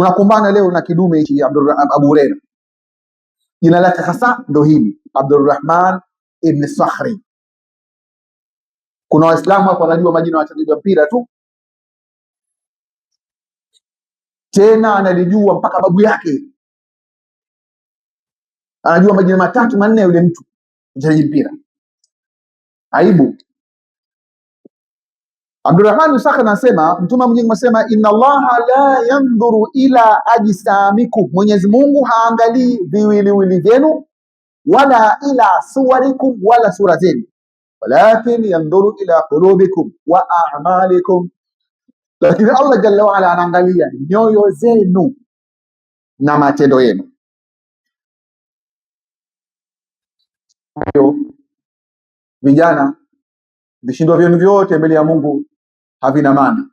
Tunakumbana leo na kidume hichi Abu Huraira, jina lake hasa ndo hili Abdurrahman ibn Sakhri. Kuna Waislamu hapa wanajua majina ya wachezaji wa mpira tu, tena analijua mpaka babu yake, anajua majina matatu manne ya yule mtu mchezaji mpira. Aibu. Abdurrahman bin Sakhr anasema Mtume wa Mwenyezi anasema inna Allaha la yandhuru ila ajsamikum, Mwenyezi Mungu haangalii viwiliwili vyenu, wala ila suwarikum, wala sura zenu, walakin yandhuru ila qulubikum wa a'malikum, lakini Allah jalla waala anaangalia nyoyo zenu na matendo yenu. Kwa vijana, vishindo vyenu vyote mbele ya Mungu havina maana.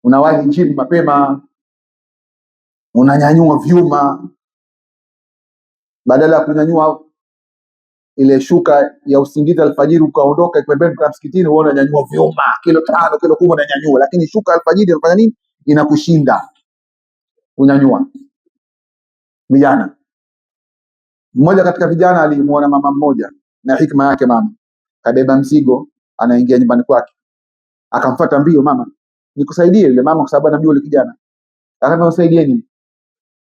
Unawahi gym mapema, unanyanyua vyuma badala ya kunyanyua ile shuka ya usingizi alfajiri ukaondoka pembeni kwa msikitini, wewe unanyanyua vyuma kilo 5 kilo 10 unanyanyua, lakini shuka alfajiri inafanya nini? Inakushinda kunyanyua. Vijana, mmoja katika vijana alimuona mama mmoja na hikma yake, mama kabeba mzigo, anaingia nyumbani kwake, akamfuata mbio, mama nikusaidie. Yule mama kwa sababu anamjua yule kijana, akamwambia usaidie nini?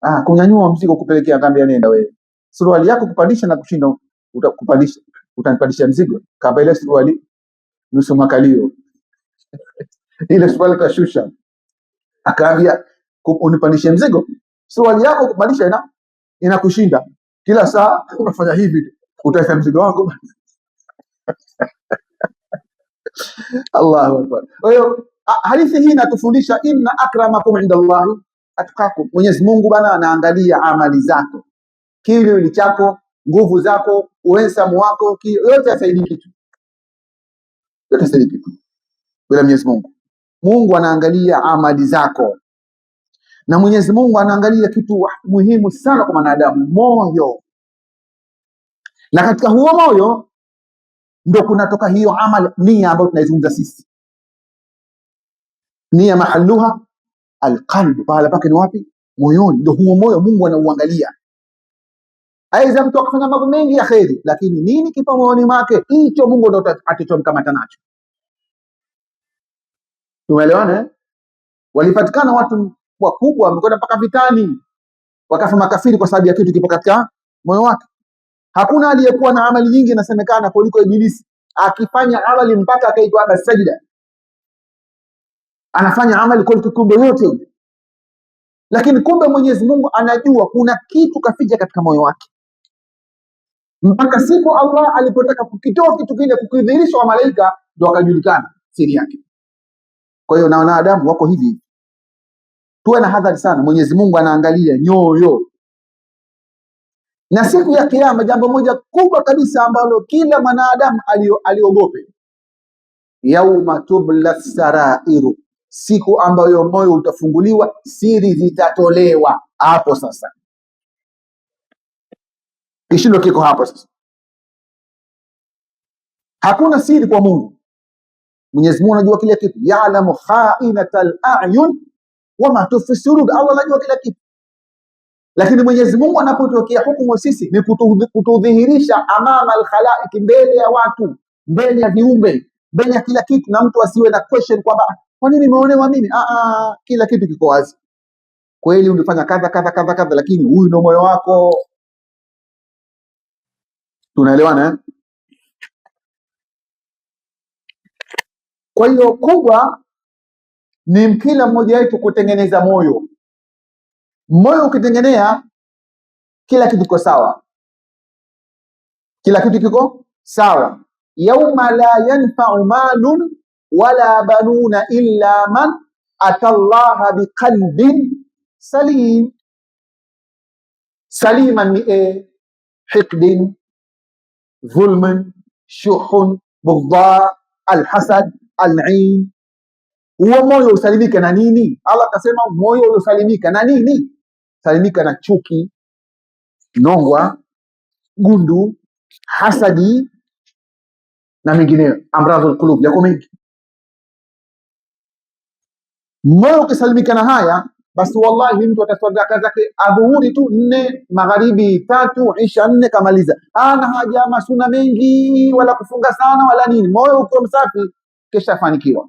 Ah, kunyanyua mzigo kupelekea. Akamwambia nenda wewe, suruali yako kupandisha na kushinda, utakupandisha utanipandisha mzigo. Kamba ile suruali nusu makalio, ile suruali kashusha. Akaambia unipandishe mzigo, suruali yako kupandisha inakushinda, kila saa unafanya hivi, utaweka mzigo wangu. Allahu akbar. Kwa hiyo hadithi hii inatufundisha inna akramakum inda Allahi atqakum. Mwenyezi Mungu bana anaangalia amali zako, kiwiliwili chako, nguvu zako, uwensamu wako, yote hasaidii kitu, yote hasaidii kitu bila Mwenyezi Mungu. Mungu anaangalia amali zako, na Mwenyezi Mungu anaangalia kitu muhimu sana kwa mwanadamu, moyo. Na katika huo moyo ndo kunatoka hiyo amali, nia ambayo tunaizungumza sisi. Nia mahalluha alqalb, pahala pake ni wapi? Moyoni. Ndo huo moyo Mungu anauangalia. Aidha mtu akafanya mambo mengi ya kheri, lakini nini kipo moyoni mwake, hicho Mungu ndo atachomkamata nacho. Tumeelewana eh? Walipatikana watu wakubwa wamekwenda mpaka vitani, wakafa makafiri kwa sababu ya kitu kipo katika moyo wake. Hakuna aliyekuwa na amali nyingi inasemekana kuliko Ibilisi, akifanya amali mpaka akaitwa sajida, anafanya amali kuliko kiumbe yote yule, lakini kumbe Mwenyezi Mungu anajua kuna kitu kaficha katika moyo wake, mpaka siku Allah alipotaka kukitoa kitu kile, kukidhihirisha wa malaika, ndo akajulikana siri yake. Kwa hiyo na wanadamu wako hivi, tuwe na hadhari sana. Mwenyezi Mungu anaangalia nyoyo. Na siku ya Kiyama, jambo moja kubwa kabisa ambalo kila mwanadamu aliogope, yauma tubla sarairu, siku ambayo moyo utafunguliwa, siri zitatolewa. Hapo sasa kishindo kiko hapo sasa. Hakuna siri kwa Mungu. Mwenyezi Mungu anajua kila kitu, ya'lamu kha'inatal a'yun wama tukhfi sudur, Allah anajua kila kitu. Lakini Mwenyezi Mungu anapotokea hukumu sisi ni kutudhihirisha amama alkhalaiki, mbele ya watu, mbele ya viumbe, mbele ya kila kitu, na mtu asiwe na question kwamba kwa nini nimeonewa mimi? Kila kitu kiko wazi. Kweli ulifanya kadha kadha kadha kadha, lakini huyu ndio moyo wako. Tunaelewana eh? Kwa hiyo kubwa ni kila mmoja wetu kutengeneza moyo. Moyo ukitengenea, kila kitu kiko sawa, kila kitu kiko sawa. Yauma la yanfa'u malun wala banuna illa man atallaha biqalbin salim. Saliman ni hiqdin, dhulmin, shuhun, bughdha, alhasad, alain. Huo moyo usalimike na nini? Allah akasema moyo uliosalimika na nini? Salimika na chuki, nongwa, gundu, hasadi na mengineyo, amradhul qulub, yako mengi. Moyo ukisalimika na haya, Basi wallahi mtu ataswali raka zake adhuhuri tu 4, magharibi 3, isha 4, kamaliza. Ana haja ya masuna mengi wala kufunga sana wala nini. Moyo uko msafi, kisha fanikiwa.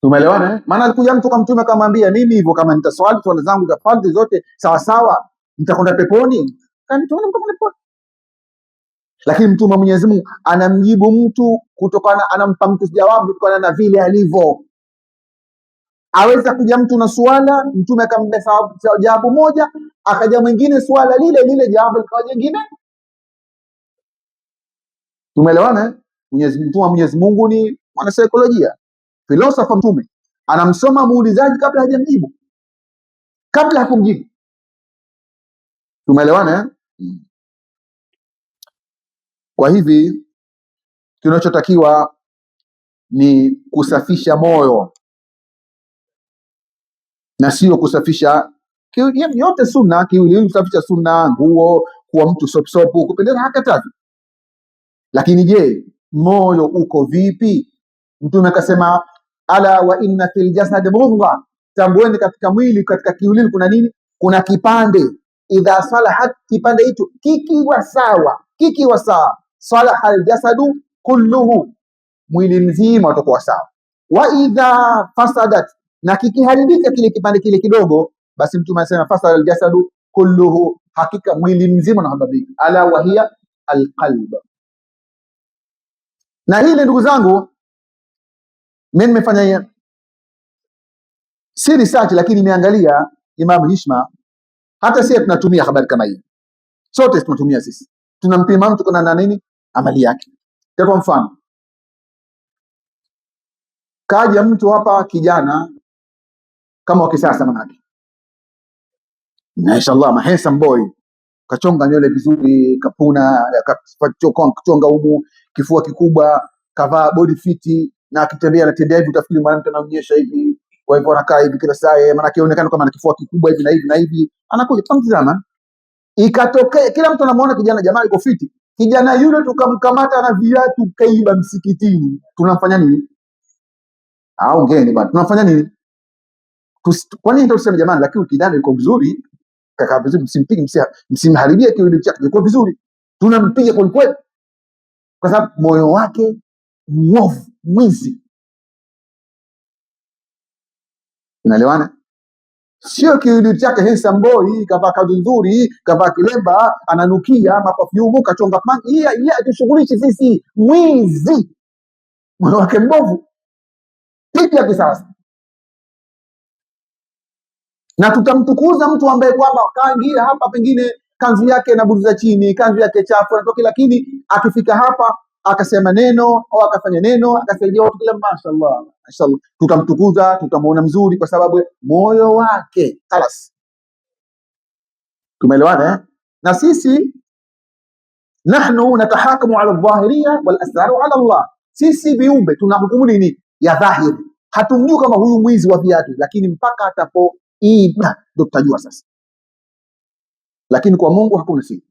Tumeelewana eh? Maana alikuja mtu kwa Mtume akamwambia, mimi hivyo kama nitaswali swala zangu za fardhi zote sawa sawa, nitakwenda peponi. Kanituona mtakwenda peponi. Lakini Mtume wa Mwenyezi Mungu anamjibu mtu kutokana, anampa mtu jawabu kutokana na vile alivyo. Aweza kuja mtu na suala, Mtume akampa jawabu moja, akaja mwingine suala lile lile, jawabu likawa jingine. Tumeelewana eh? Mtume wa Mwenyezi Mungu ni mwanasaikolojia, filosofa. Mtume anamsoma muulizaji kabla hajamjibu, kabla hakumjibu. Tumeelewana eh? Kwa hivi tunachotakiwa ni kusafisha moyo na sio kusafisha yote sunna, kiwiliwili, kusafisha sunna, nguo, kuwa mtu sopsopu, kupendeza, hakatazi. Lakini je, moyo uko vipi? Mtume akasema ala wa inna fil jasadi mudgha, tambueni katika mwili, katika kiwiliwili kuna nini? Kuna kipande. Idha salahat, kipande hicho kikiwa sawa, kikiwa sawa, salaha aljasadu kulluhu, mwili mzima utakuwa sawa. Wa idha fasadat, na kikiharibika kile kipande kile kidogo, basi Mtume anasema fasada aljasadu kulluhu, hakika mwili mzima unaharibika. Ala wa hiya alqalb. Na hili ndugu zangu, mimi nimefanya si research, lakini nimeangalia Imam Hishma, hata sisi tunatumia habari kama hii, sote tunatumia sisi, tunampima mtu kuna na nini amali yake. Kwa mfano, kaja mtu hapa kijana kama wa kisasa, manake mashallah, handsome boy, kachonga nywele vizuri, kapuna, kachonga humu, kifua kikubwa, kavaa body fit, na akitembea anatembea hivi utafikiri mwanamke anaonyesha hivi. Kwa hivyo anakaa hivi kila saa, maana yake kama ana kifua kikubwa hivi na hivi na hivi, anakuja tukamtizama, ikatokea kila mtu anamuona kijana, jamaa yuko fiti. Kijana yule tukamkamata na viatu kaiba msikitini, tunamfanya nini? Au ngeni bwana, tunamfanya nini? Kwa nini ndio tuseme jamani, lakini kijana yuko vizuri, kaka vizuri, msimpige, msimharibie kiwiliwili chake, yuko vizuri. Tunampiga kweli kweli, kwa sababu moyo wake mwovu, mwizi. Unaelewana? Sio kiwiliwili chake handsome boy, kavaa kanzu nzuri, kavaa kilemba, ananukia maperfume, kachonga pangi, yeye atushughulishi sisi. Mwizi, moyo wake mbovu, piga kisasa. Na tutamtukuza mtu ambaye kwamba kaingia hapa, pengine kanzu yake inaburuza chini, kanzu yake chafu anatoka, lakini akifika hapa akasema neno au akafanya neno akasaidia watu kila, mashallah mashallah, tutamtukuza, tutamuona mzuri kwa sababu moyo wake khalas. Tumeelewana eh? Na sisi nahnu natahakamu ala dhahiria wal asraru ala Allah, sisi viumbe tunahukumu nini ya dhahiri. Hatumjui kama huyu mwizi wa viatu, lakini mpaka atapoiba ndio tutajua sasa. Lakini kwa Mungu hakuna siri.